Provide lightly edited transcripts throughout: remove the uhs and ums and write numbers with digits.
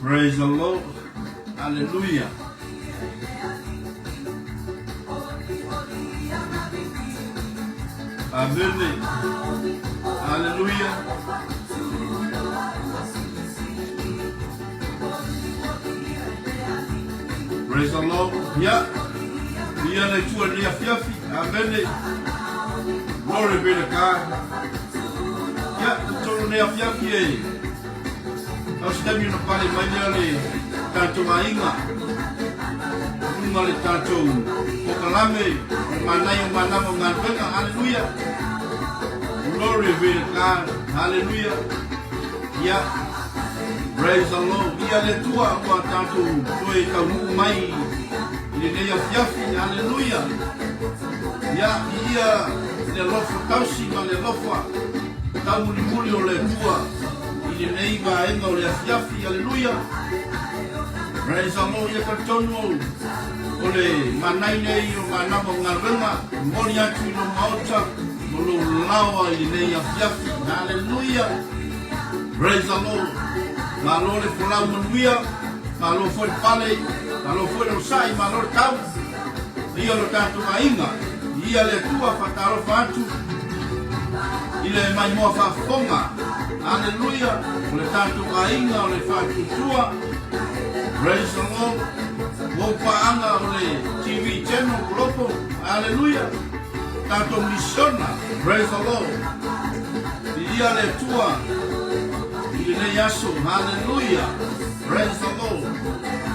Praise the Lord. Hallelujah. Amen. Hallelujah. Praise the Lord. Yeah. Ia le tua ni afiafi. Amen. Glory be to God. Yeah, tolu nei afiafi e. Tau se taimi ona pale mai lea le tatou aiga i luga le tatou pokalame o le manaia o manava o galuega. Haleluia! Glory be to God. Haleluia! Ia, praise the Lord. Ia le Atua ua tatou toe taunuu mai i lenei afiafi. Haleluia! Ia, ia le alofa tausi ma le alofa taumulimuli o le Atua i lenei vaega o le afiafi. Aleluia! Praise the Lord. Ia talitonu au o le manai nei o manava o galuega, momoli atu i lou maota ma lou laoa i lenei afiafi. Aleluia! Praise the Lord. Malo le folau manuia, malo foi le pale, malo foi le onosai, malo le tau. Ia lo tatou aiga, ia le Atua faatalofa atu i le maimoa faafofoga. Aleluia, o le tatou aiga o le faatuatua. Praise the Lord. Ua ou paaga o le TV channel Global. Aleluia. Tatou misiona. Praise the Lord. Viia le Atua i lenei aso. Aleluia. Praise the Lord.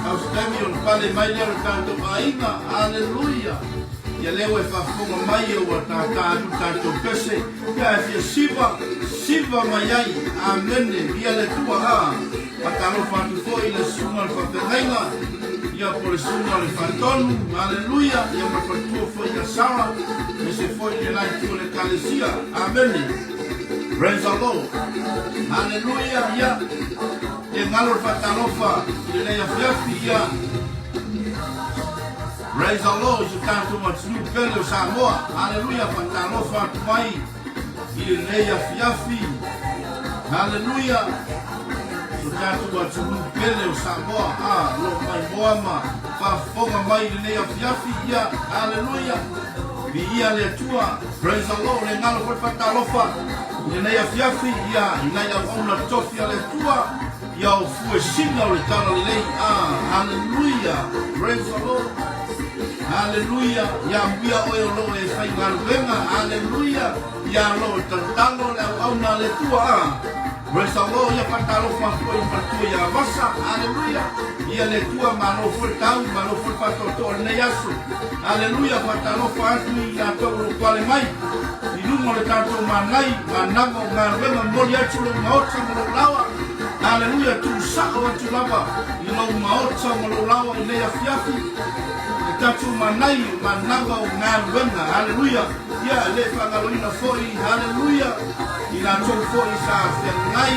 Tau se taimi ona pale mai lea o le tatou aiga. Aleluia. Ia lea ua e faafofoga mai ua tātā atu le tatou pese. Ia e fia siva, siva mai ai. Amene. Ia le Atua a. Faatalofa atu foi i le susuga o le faafeagaiga. Ia po le susuga o le faatonu. Aleluia. Ia ma le faletua foi ia Sarah. Aemaise foi le la itu o le Ekalesia. Amene. Praise the Lord. Aleluia. Ia. E galo le faatalofa i lenei afiafi ia. Praise the Lord i so tatou atunuu pele o Samoa. Haleluia, faatalofa atu mai i lenei afiafi. Haleluia, so tatou atunuu pele o Samoa. Ah, lo maimoa ma faafofoga mai i lenei afiafi ia. Haleluia. Viia le Atua. Praise the Lord. Le galo foi le faatalofa i lenei afiafi ia i nai auauna tofi a le Atua ia o fuesina o le tala lelei. Ah, haleluia. Praise the Lord. Haleluia. Ia amuia oe o loo e faigaluega. Haleluia. Ia loo e talotalo le auauna a le Atua. Ah. Praise the Lord, ia faatalofa atu foi i le faletua ia Vasa. Aleluia. Ia le Atua, malo foi le tau, malo foi le faatoatoa o lenei aso. Aleluia, faatalofa atu i latou o lo o pale mai i luga o le tatou manai, managa o galuega, momoli atu lou maota ma lou laoa. Aleluia, tuu sao atu lava i lou maota ma lou laoa i nei afiafi. Le tatou manai, managa o galuega. Aleluia. Ia, e le faagaloina foi, haleluia, i latou foi sa feagai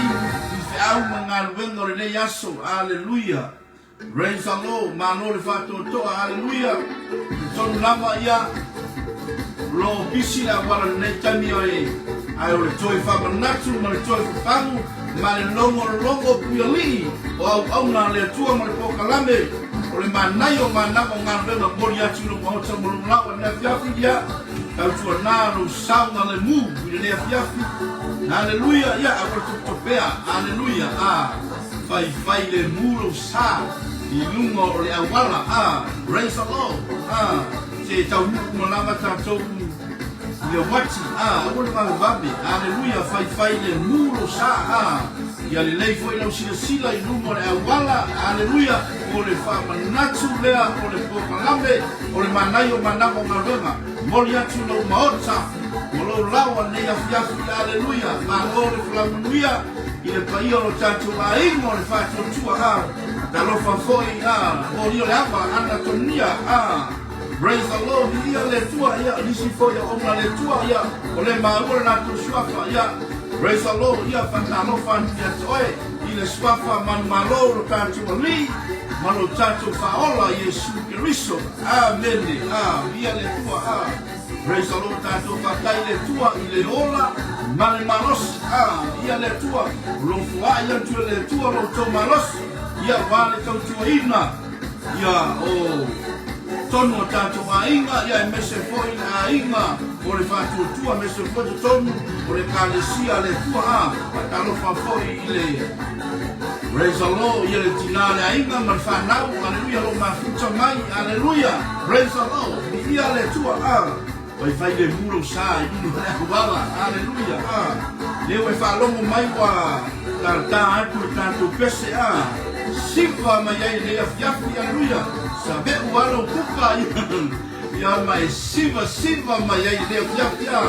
i feau ma galuega o lenei aso, haleluia. Praise the Lord, malo le faatoatoa, haleluia. I tonu lava ia, o lo o pisi le auala i lenei taimi o e, ae o le toe faamanatu ma le toe fafagu ma le logologo puialii o auauna a le Atua ma le polokalame o le manaia o manava o galuega momoli atu i lou maota ma lou laoa i lenei afiafi, ia tautuana lou saogalemu i lenei afiafi. Haleluia! Ia aua le topetopea. Haleluia! A faifai lemu lou sa i luga o le auala. A praise the Lord! A se taunuu uma lava tatou i le uati. A aua le vavevave. Haleluia! Faifai lemu lou sa. A Ia lelei foi lau silasila i luma o le auala, aleluia, o le faamanatu lea o le polokalame o le manaia o manava o galuega. Momoli atu lou maota ma lou laoa lenei afiafi, aleluia, malo le folau manuia i le paia o lo tatou aiga o le faatuatua, a, talofa foi, a, molia le ava, Anatonia, a, Praise the Lord, ia le Atua, ia, nisi foi auauna a le Atua, ia, o le maua le latou suafa, ia, Praise the Lord, ia faatalofa atu ia te oe i le suafa manumalo o lo tatou Alii ma lo tatou Faaola Iesu Keriso. Amene. A, ia le Atua. A, praise the Lord, tatou faafetai i le Atua i le ola ma le malosi. A, ia le Atua, o lo o foai atu e le Atua lo outou malosi. Ia, aua le tautuaina, ia, o totonu o tatou aiga, ia, aemaise foi le aiga o le faatuatua, aemaise foi totonu o le Ekalesia a le Atua, a, faatalofa foi i le Praise the Lord, ia le tina le aiga ma le fanau, aleluia, lo mafuta mai, aleluia, praise the Lord, viia le Atua, a. Faifai le mu lou sa i luga o le auala. Aleluia! A! Lea ua e faalogo mai ua tata atu le tatou pese, a siva mai ai i lenei afiafi. Aleluia! Save'u lava lou kuka, ia, ma e siva siva mai ai i lenei afiafi, a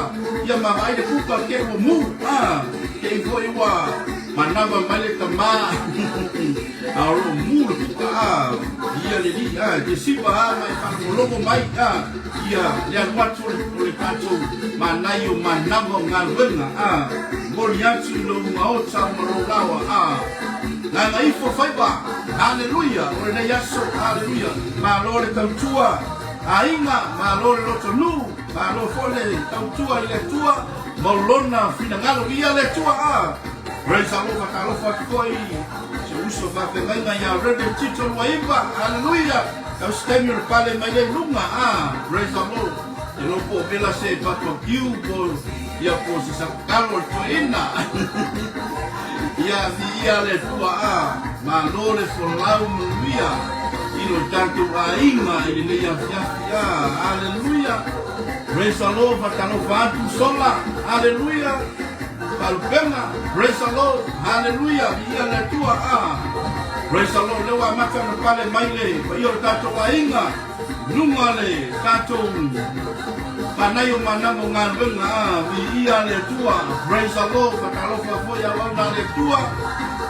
ia ma vaai le kuka ke ua mu, a te i foi ua manava mai le tama, a o lo o mu le kuka, a ia le alii, a e te siva lava ma e faalogologo mai, a. Ia le alu atu o le tatou manaia o manava o galuega a momoli atu i lou maota ma lou laoa a gagaifo faiva Haleluia o lenei aso Haleluia malo le tautua aiga malo le loto nuu malo foi le tautua i le Atua ma lona finagalo ia le Atua a Praise the Lord faatalofa atu foi si ou uso faafeagaiga ia Reverend Tito Luaiva Haleluia Tau se taimi o le pale mai lea i luga, ah, praise the Lord. E lo po vela se barbecue po ia po se sakalo le toeina. Ia viia le Atua, ah, malo le folau manuia i lo tatou aiga i lenei afiafi, ah, aleluia. Praise the Lord, faatalofa atu sola, aleluia. Palupega, praise the Lord, hallelujah, viia le Atua, ah. Praise the Lord, lea ua amata ona pale mai le paia o le tatou aiga, luga le tatou fanai o manama o galuega, ah, viia le Atua, praise the Lord, faatalofa foi auauna a le Atua,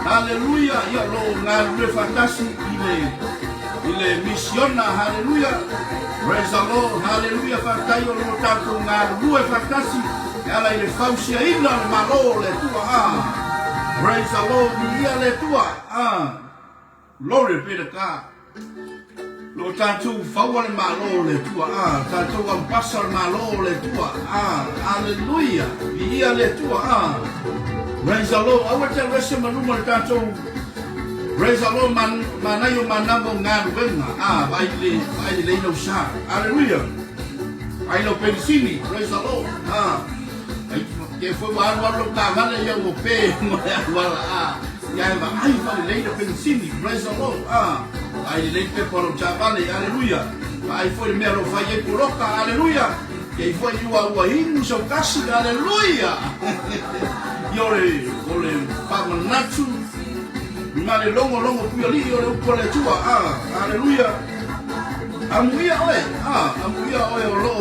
hallelujah, ia o lo o galulue faatasi i le i le misiona, hallelujah, praise the Lord, hallelujah, faafetai o lo o tatou galulue faatasi, E ala i le fausiaina o le Malo o le Atua, ah. Praise the Lord, viia le Atua, ah. Glory be to God. Lo tatou faua le Malo o le Atua, ah. Tatou ampasa le Malo o le Atua, ah. Hallelujah, viia le Atua, ah. Praise the Lord. Aua te alu ese ma luma le tatou Praise the Lord, man, manai o manama o galuega, ah, vaai le, vaai lelei lau sa. Hallelujah. Ai lau penisini, praise the Lord. Ah, ai ke foi ua alu alu lau taavale ia ua pe ma le auala. Ah, ia e vaai faalelei le penisini, praise the Lord. Ah, vaai lelei le pepa o lau taavale, hallelujah. Vaai foi le mea o lo o fai ai poloka, hallelujah. Kei foi ua ua inu sau kasi, hallelujah. Ia o le o le faamanatu ma le logologo puialii o le upu a le Atua. Ah, hallelujah. Amuia oe, a, amuia oe o lo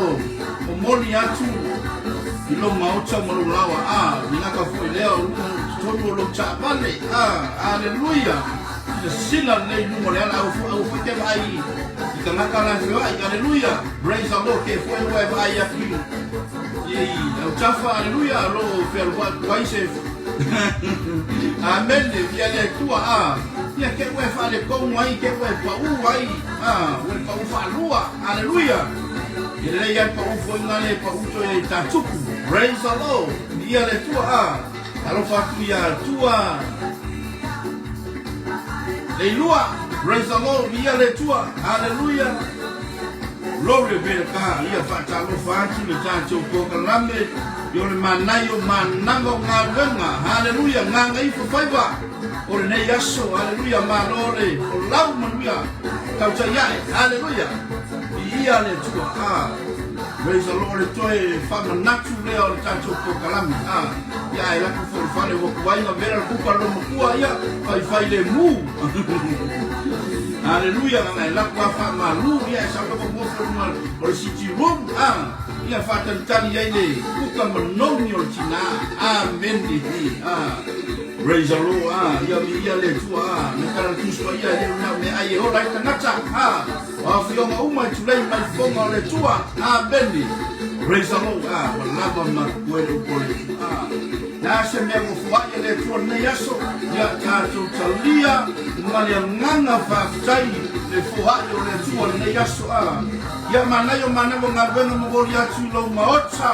o momoli atu i lou maota ma lou laoa, a, le gata foi lea o luga i totonu o lou taavale, a, aleluia, silasila lelei i luga o le ala, aua foi, aua foi te vaai i tagata la e feoai, aleluia, praise the Lord, ke foi ua e vaai atu i, i autafa, aleluia, o lo o fealuai ai se Amene, ia le Atua, a, ia ke ua e faaletonu ai, ke ua e paū ai, a, ua le paū faalua, aleluia. E lelei ai paū foi nga le paū toe tatupu. Praise the Lord, ia le Atua, a, alofa atu ia Atua. Leilua, praise the Lord, ia le Atua, hallelujah. Glory be to God. Ia faatalofa atu le tatou polokalame i o le manaia o managa o galuega. Haleluia, gagaifo faiva o lenei aso. Haleluia, malo le folau manuia tautai ae. Haleluia, viia le Atua. Ah, praise the Lord, le toe faamanatu lea o le tatou polokalame. Ah, ia ae lako foi le fale ua kuai ma vela le kuka lo makua ia faifai le mu. Haleluia, lana e lako a faamalu ia e sau lava mofo i luga o le city room. Ah, ia faatalitali ai le kuka manogi o le tina. Amene. Ah, praise the Lord. Ah, ia viia le Atua. Ah, me tala le Tusi Paia e le o me ai e ola ai tagata. Ah, o afioga uma e tulei mai fofoga o le Atua. Amene. Praise the Lord. Ah, ua lava ma koe le upu o le Atua. Ah, le a se mea ua foai e le Atua lenei aso, ia tatou talia ma le agaga faafetai le foai o le Atua lenei aso. Ah, ia manaia o manawa galuega momoli atu i lou maota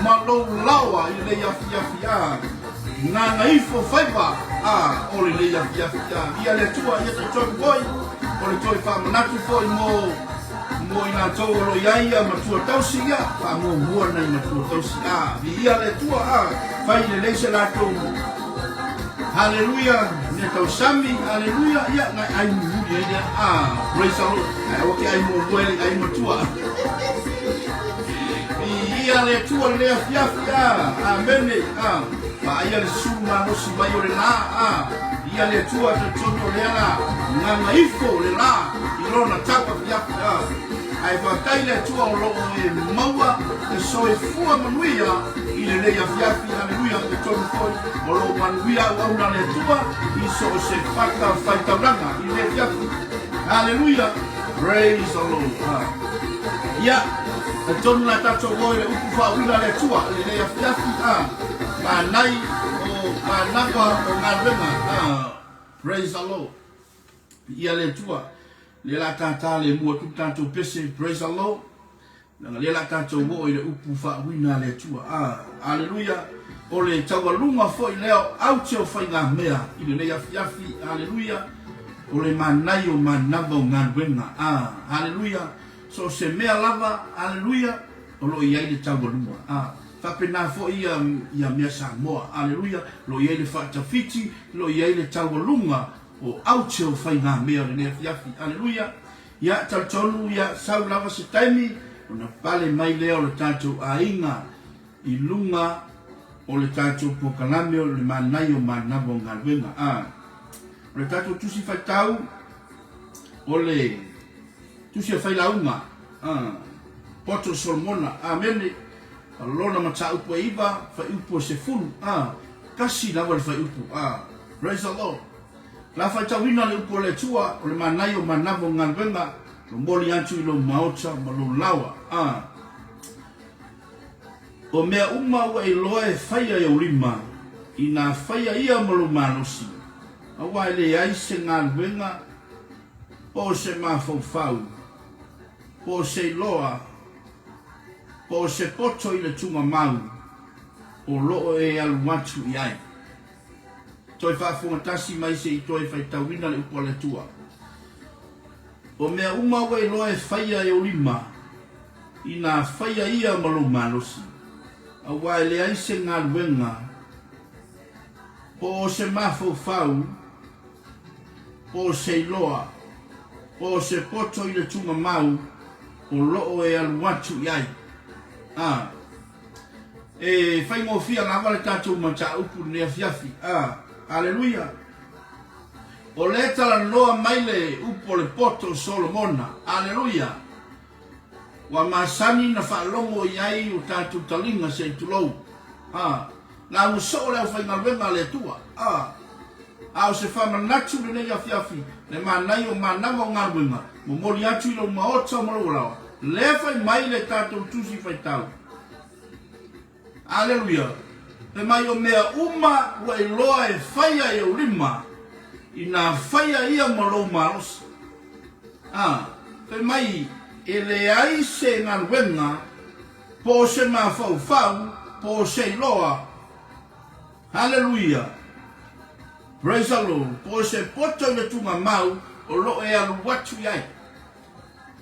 ma lou laoa i lenei afiafi. Ah, gagaifo faiva. o lenei afiafi. Ia le Atua, ia talitonu foi, o le toe faamanatu foi mo mo i latou o lo o i ai ia matua tausi, ia faamuamua nai matua tausi. Viia le Atua, fai lelei se latou Haleluia, mea tausami, haleluia, ia nai ai mulimuli ai lea. Praise the Lord. Ai aua ke ai muamua e le ai matua. Viia le Atua i lenei afiafi, amene. Vaaia le sulu malosi mai o le la, viia le Atua, talitonu o lea la gagaifo le la i lona tau afiafi. Ae faafetai le Atua o lo o e maua le soifua manuia i lenei afiafi, haleluia, talitonu foi o lo o manuia auauna a le Atua i so o se fata faitaulaga i lenei afiafi. Haleluia, praise the Lord. Ia, talitonu la tatou o i le upu faauiga a le Atua i lenei afiafi, manai o manava o galuega. Praise the Lord. Viia le Atua. Lea la tātā le mua atu tatou pese. Praise the Lord. Leaga lea la tatou oo i le upu faauiga a le Atua. Aleluia. O le taualuga foi lea o aute o faigamea i lenei afiafi. Aleluia. O le manai o manava o galuega. Aleluia. So o se mea lava, aleluia, o lo o i ai le taualuga. Faapena foi ia, ia mea Samoa. Aleluia. O lo o i ai le faatafiti, o lo o i ai le taualuga o aute o faigamea o lenei afiafi. Aleluia. Ia, talitonu, ia, sau lava se taimi, ona pale mai lea o le tatou aiga i luga o le tatou polokalame o le manaia o manava o galuega. A, o le tatou tusi faitau, o le tusi a Failauga, a, poto o Solomona, amene, lona mataupu e 9, fuaiupu e 10, a, tasi lava le fuaiupu, a, praise the Lord. La faitauina le upu a le Atua, o le manaia o manava o galuega, momoli atu i lou maota ma lou laoa. A. O mea uma ua e iloa e faia e ou lima, inā faia ia ma lou malosi, aua e leai se galuega po o se mafaufau, po o se iloa, po o se poto i le tugamau o lo o e alu atu i ai. Toe faafofoga tasi mai se i toe faitauina le upu a le Atua. O mea uma ua iloa e faia e ou lima, inā faia ia ma lou malosi, aua e leai se galuega po o se mafaufau, po o se iloa, po o se poto i le tugamau o lo o e alu atu i ai. A. E faigofie lava le tatou mataupu i lenei afiafi. A, aleluia! O lea e talanoa mai le upu o le poto o Solomona. Aleluia! Ua masani na faalogo i ai o tatou taliga se i tulou. A, lauga soo le aufaigaluega a le Atua. A, a o se faamanatu lenei afiafi, le manaia o manava o galuega, momoli atu i lou maota ma lou alaoa. Lea fai mai le tatou tusi faitau. Aleluia! Fai mai o mea uma ua iloa e faia e ou lima, inā faia ia ma lou malosi. A, fai mai e leai se galuega po o se mafaufau po o se iloa, Aleluia! Praise the Lord! Po o se poto i le tugamau o lo o e alu atu i ai.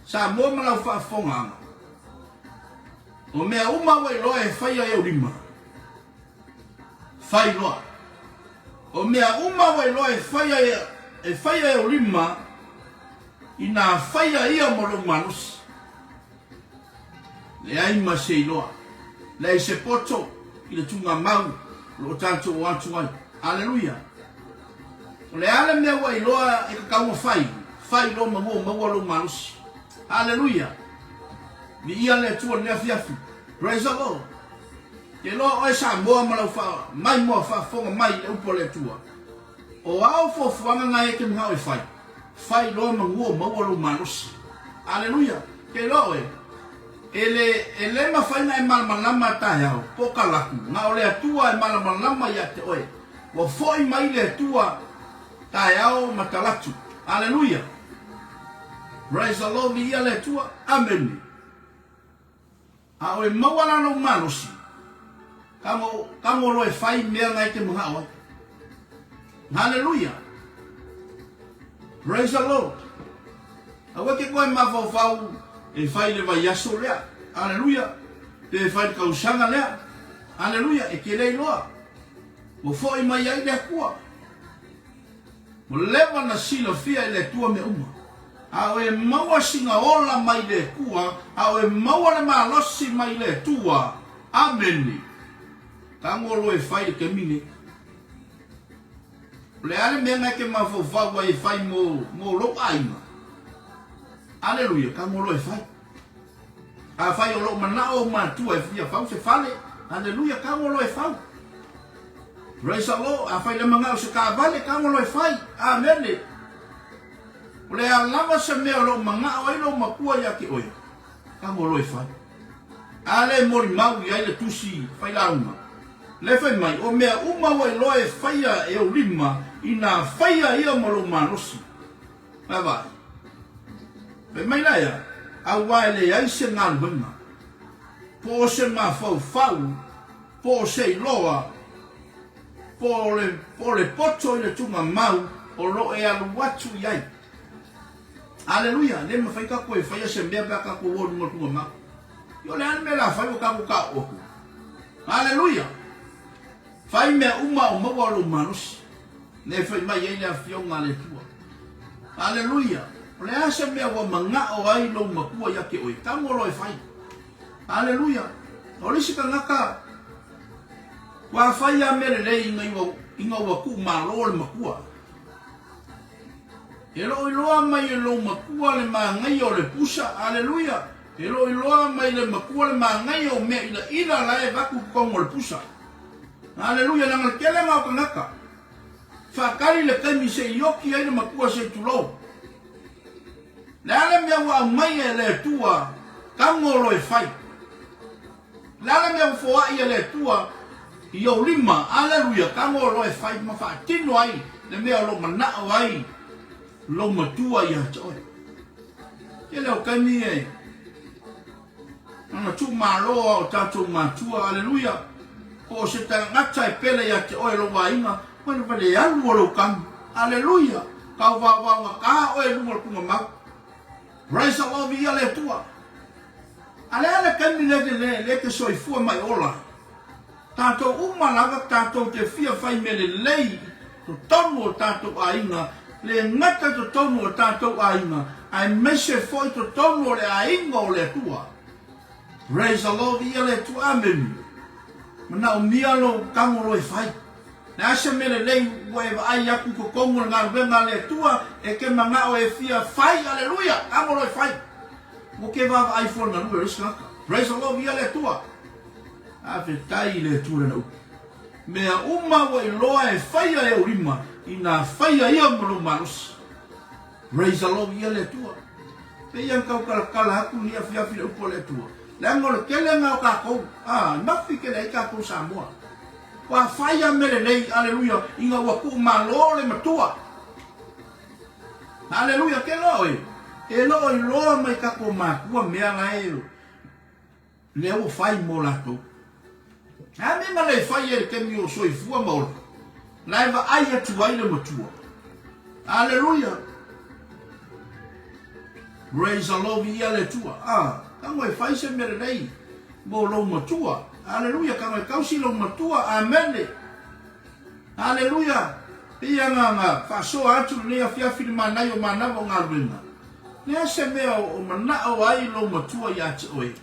Samoa ma lau faafofogaaga. O mea uma ua iloa e faia e ou lima, fai loa. O mea uma ua iloa e faia e, e faia e ou lima, inā faia ia ma lou malosi. Leai ma se iloa, leai se poto i le tugamau o lo o tatou o atu ai. Aleluia! O le a le mea ua iloa e tatau ona fai, fai loa ma ua maua lou malosi. Aleluia! Viia le Atua i lenei afiafi. Praise the Lord. Ke iloa oe Samoa ma lau faa, maimoa faafofoga mai i le upu a le Atua. O a ou fuafuaga na e te manao e fai, fai loa manu o maua lou malosi. Aleluia! Ke iloa oe, e le, e le mafai na e malamalama taeao, po o kalaku, na o le Atua e malamalama ia te oe. Ua foi mai le Atua taeao ma talatu. Aleluia! Praise the Lord, viia le Atua. Amene. A o e maua la lou malosi, tago, tago loa e fai mea na e te manao ai. Haleluia! Praise the Lord! Aua e te koe mafaufau e fai le vaiaso lea. Haleluia! Pe e fai le tausaga lea. Haleluia! E te le iloa. Ua foi mai ai le Atua. Ua leva na silafia e le Atua mea uma. A o e maua sina ola mai le Atua, a o e maua le malosi mai le Atua. Amene. Tago loa e fai le taimi nei. O le a le mea na e te mafaufau ai e fai mo, mo lou aiga? Aleluia, tago loa e fai. Afai o lou manao ou matua e fia fau se fale, aleluia, tago loa e fau. Praise the Lord, afai le manao se taavale, tago loa e fai. Amene. O le a lava se mea o lou manao ai lou matua ia te oe, tago loa e fai. A lea e molimau i ai le tusi failauga, lea e fai mai, o mea uma ua iloa e faia e ou lima, inā faia ia ma lou malosi. Vaavaai. Fai mai la ea, Auā e leai se galuega, po o se mafaufau, po o se iloa, po o le, po o le poto i le tugamau o lo o e alu atu i ai. Aleluia! Le mafai tatou e faia se mea pe a tatou o i luga o le tugamau. Ia o le a le mea o le a fai ua tatou taoo atu? Aleluia! Fai mea uma o maua o lou malosi. Le fai mai ai le Afioga a le Atua. Aleluia! O le a se mea ua manao ai lou matua ia te oe? Tago loa e fai. Aleluia! O le isi tagata, ua fai lava mea lelei ina ua, ina ua tuumalo le matua. E le o iloa mai e lou matua le manaia o le pusa. Aleluia! E le o iloa mai le matua le manaia o mea ilaila la e avatu i totonu o le pusa. Aleluia! Leaga le tele na o tagata, faatali le taimi se i oti ai le matua se i tulou. Le a le mea ua aumaia e le Atua, tago loa e fai. Le a le mea ua foai e le Atua i ou lima, aleluia, tago loa e fai ma faatino ai le mea o lo o manao ai lou matua ia te oe. Tele o taimi e Ana tuumalo a o tatou matua, aleluia, po o se tagata e pele ia te oe lou aiga, valevale alu o lou kanu, aleluia, kau vaovaogata oe i luga o le tugamau. Praise the Lord, viia le Atua. A le a le taimi le le le te soifua mai ola. Tatou uma lava tatou te fia fai mea lelei i totonu o tatou aiga, le gata i totonu o tatou aiga, aemaise foi totonu o le aiga o le Atua. Praise the Lord, viia le Atua, ameni. Manaomia lou tago loa e fai. Le a se mea lelei ua e vaai atu i totonu o le galuega a le Atua e te manao e fia fai, aleluia, tago loa e fai. Ua ke vaavaai fua i le galue o le isi tagata. Praise the Lord, viia le Atua. Faafetai i le Atua lana upu. Mea uma ua iloa e faia e ou lima, inā faia ia ma lou malosi. Praise the Lord, viia le Atua. Pei ia na tau talatala atu lenei afiafi le upu a le Atua. Leaga o le tele na o tatou, a, e mafi tele ai tatou Samoa. Ua fai a mea lelei, aleluia, ina ua tuumalo le matua. Aleluia, ke loa oe, e loo iloa mai tatou matua mea la e Lea ua fai mo latou. A mea na le fai ai le taimi o soifua ma ola? La e vaai atu ai le matua. Aleluia! Praise the Lord, viia le Atua. Ah, tago e fai se mea lelei mo lou matua. Aleluia, tago e tausi lou matua. Amene. Aleluia! Pei agaga faasoa atu lenei afiafi le manaia o manava o galuega. Le a se mea o manao ai lou matua ia te oe?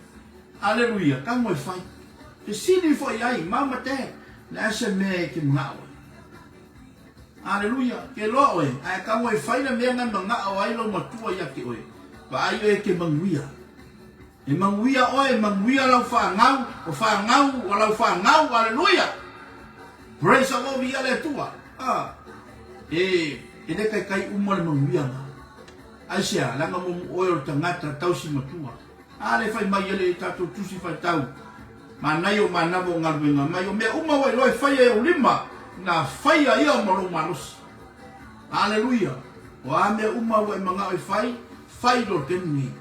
Aleluia! Tago e fai. Fesili foi ai, Mama, Dad, le a se mea e te manao ai? Aleluia! Ke loa oe, ae tago e fai le mea na manao ai lou matua ia te oe. Vaai oe e te manuia. E manuia oe, e manuia lau fanau, o fanau o lau fanau, aleluia! Praise the Lord, viia le Atua. Ah, e, e le taitai uma le manuia na. Aisea, leaga mumu oe o le tagata tausi matua. A le fai mai ele tatou tusi faitau. Manaia o manava o galuega mai o mea uma ua iloa e faia e ou lima, na faia ia ma lou malosi. Aleluia! O a mea uma ua e manao e fai, fai loa le taimi nei.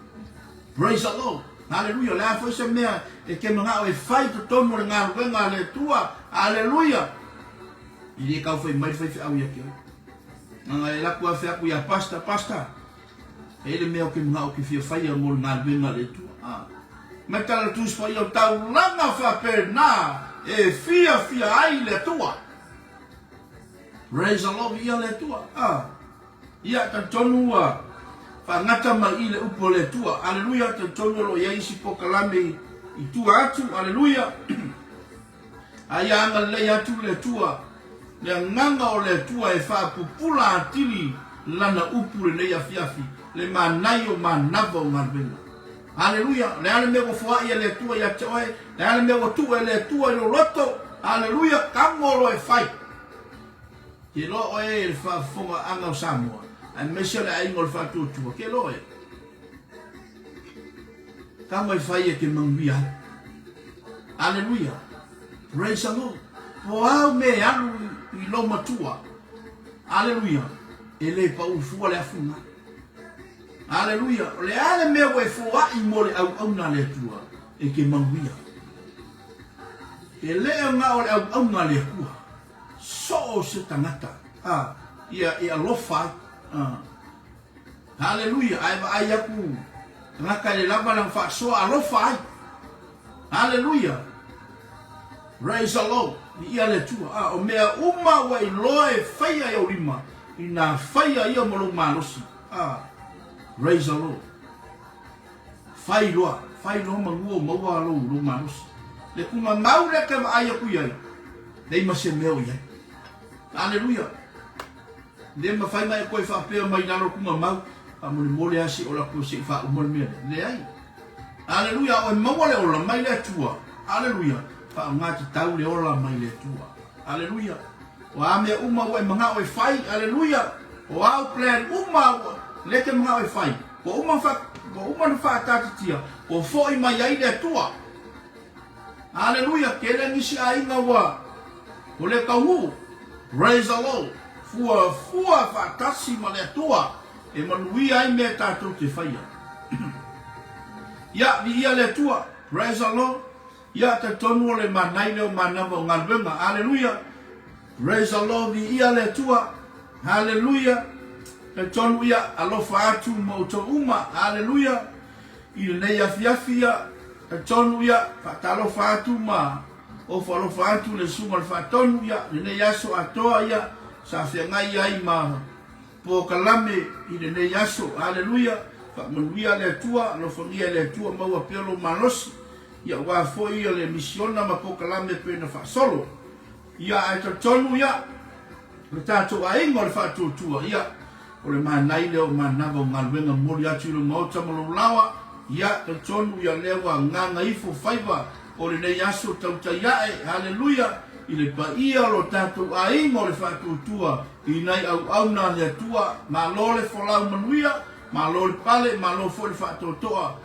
Praise the Lord! Aleluia! O le a foi se mea e te manao e fai i totonu o le galuega a le Atua? Aleluia! E le tau fai mai le faifeau ia te oe. Leaga e laku afe aku ia Pastor, Pastor, e i ai le mea ou te manao ou te fia faia mo le galuega a le Atua. A. Mai tala le Tusi Paia o taulaga faapena e fiafia ai le Atua. Praise the Lord, viia le Atua. A. Ia, talitonu ua faagata mai i le upu a le Atua. Aleluia, talitonu o lo o i ai isi polokalame i tua atu. Aleluia. A ia agalelei atu le Atua, le agaga o le Atua e faapupula atili Lana upu lenei afiafi, le manaia o manava o galuega. Aleluia! O le a le mea ua foai e le Atua ia te oe? Le a le mea ua tuu e le Atua i lou loto? Aleluia! Tago loa e fai! Ke iloa oe e le faafofogaaga o Samoa, aemaise o le aiga o le Faatuatua, ke iloa oe. Tago e fai e te manuia ai. Aleluia! Praise the Lord! Po au mea e alu i lou matua. Aleluia! E le pau fua le afu lena. Aleluia! O le a le mea ua e foai mo le auauna a le Atua, e te manuia. E le o na o le auauna a le Atua. So o se tagata, a, ia e alofa ai. A. Haleluia! Ae vaai aku tagata e le lava lana faasoa alofa ai. Haleluia! Praise the Lord! Viia le Atua. A, o mea uma ua iloa e faia e ou lima, inā faia ia ma lou malosi. A, praise the Lord. Fai loa, fai loa manua o maua lou, lou malosi. Le kumamau lea ke vaai aku i ai, nei ma se mea o i ai. Haleluia! Le mafai na e toe faapea mai lalo kuga mau, faamolemole lava se i ola atu se i faauma le mea lea. Leai. Aleluia, a oe maua le ola mai le Atua. Aleluia, faaaoga tatau le ola mai le Atua. Aleluia. O a mea uma ua e manao e fai, aleluia, o au plan uma ua lea e te manao e fai, ua uma fa, ua uma ona faataatitia, ua foi mai ai le Atua. Aleluia, tele nisi aiga ua ua le taunuu. Praise the Lord. Fuafua faatasi ma le Atua e manuia ai mea tatou te faia. Ia, viia le Atua. Praise the Lord. Ia, talitonu o le manai lea o manava o galuega. Aleluia. Praise the Lord. Viia le Atua. Haleluia. Talitonu ia, alofa atu ma outou uma. Haleluia. I lenei afiafi ia, talitonu ia, faatalofa atu ma ofo alofa atu le Susuga o le Faatonu ia, lenei aso atoa ia, sa feagai ai ma polokalame i lenei aso. Haleluia. Faamanuia le Atua, alofagia e le Atua maua pea lou malosi, ia aua foi ia le misiona ma polokalame pei ona faasolo. Ia, ae talitonu ia, o le tatou aiga o le Faatuatua, ia, o le manai lea o manava o galuega momoli atu i lou maota ma lou laoa, ia, talitonu ia lea ua gaga ifo faiva o lenei aso tautai ae, haleluia, i le paia o lo tatou aiga o le Faatuatua i nai auauna a le Atua, malo le folau manuia, malo le pale, malo foi le faatoatoa.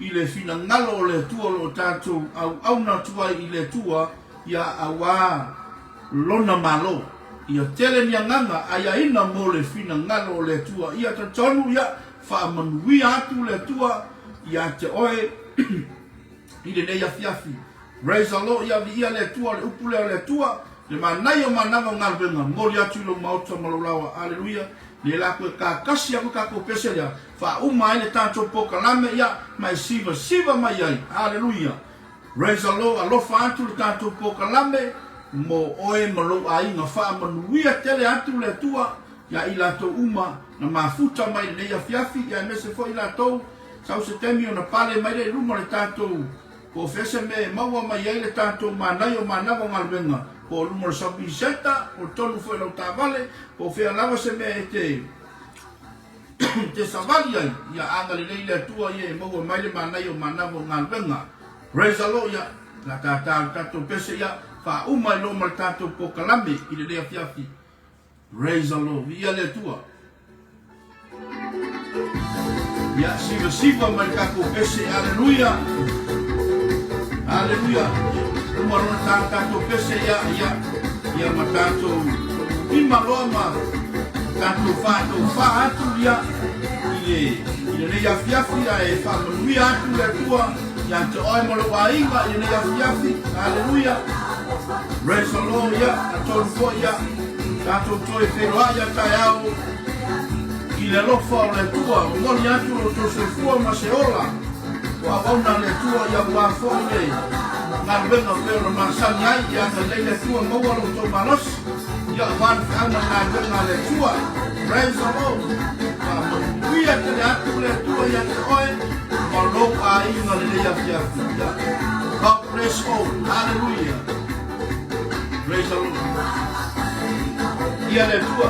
I le finagalo o le Atua o lo o tatou auauna atu ai i le Atua, ia auā Lona Malo. Ia tele ni agaga aiaina mo le finagalo o le Atua. Ia talitonu, ia faamanuia atu le Atua ia te oe i lenei afiafi. Praise the Lord, ia viia le Atua, o le upu lea o le Atua, le manaia o manava o galuega, momoli atu i lou maota ma lou laoa. Aleluia. Le la koe kakasi aku tatou pese lea, faauma ai le tatou polokalame, ia, ma e sivasiva mai ai. Aleluia. Praise the Lord, alofa atu le tatou polokalame mo oe ma lou aiga. Faamanuia tele atu le Atua ia i latou uma na mafuta mai lenei afiafi, ia aemaise foi i latou sau se taimi ona pale mai lea i luma o le tatou Po o fea se mea e maua mai ai le tatou manaia o manava o galuega, po o luma o le shopping centre, po o totonu foi o lau taavale, po o fea lava se mea e te te savali ai, ia agalelei le Atua ia e maua mai le manaia o manava o galuega. Praise the Lord, ia la tata le tatou pese ia faauma ai loa ma le tatou polokalame i lenei afiafi. Praise the Lord. Viia le Atua. Ia, sivasiva mai le tatou pese. Aleluia. Aleluia. Uma lona tā le tatou pese, ia, ia, ia ma tatou lima loa ma tatou faatofā atu, ia, i le, i lenei afiafi, ae faamanuia atu le Atua ia te oe ma lou aiga i lenei afiafi. Aleluia. Praise the Lord, ia, na tonu foi, ia. Tatou toe feiloai a taeao i le alofa o le Atua. Momoli atu lo outou soifua ma se ola o auauna a le Atua ia aua foi le galuega pei ona masani ai. Ia agalelei le Atua maua lo outou malosi ia aua le feau ma le galuega a le Atua. Praise the Lord. Faamanuia tele atu le Atua ia te oe ma lou aiga lenei afiafi. God bless all. Hallelujah. Praise the Lord. Ia le Atua.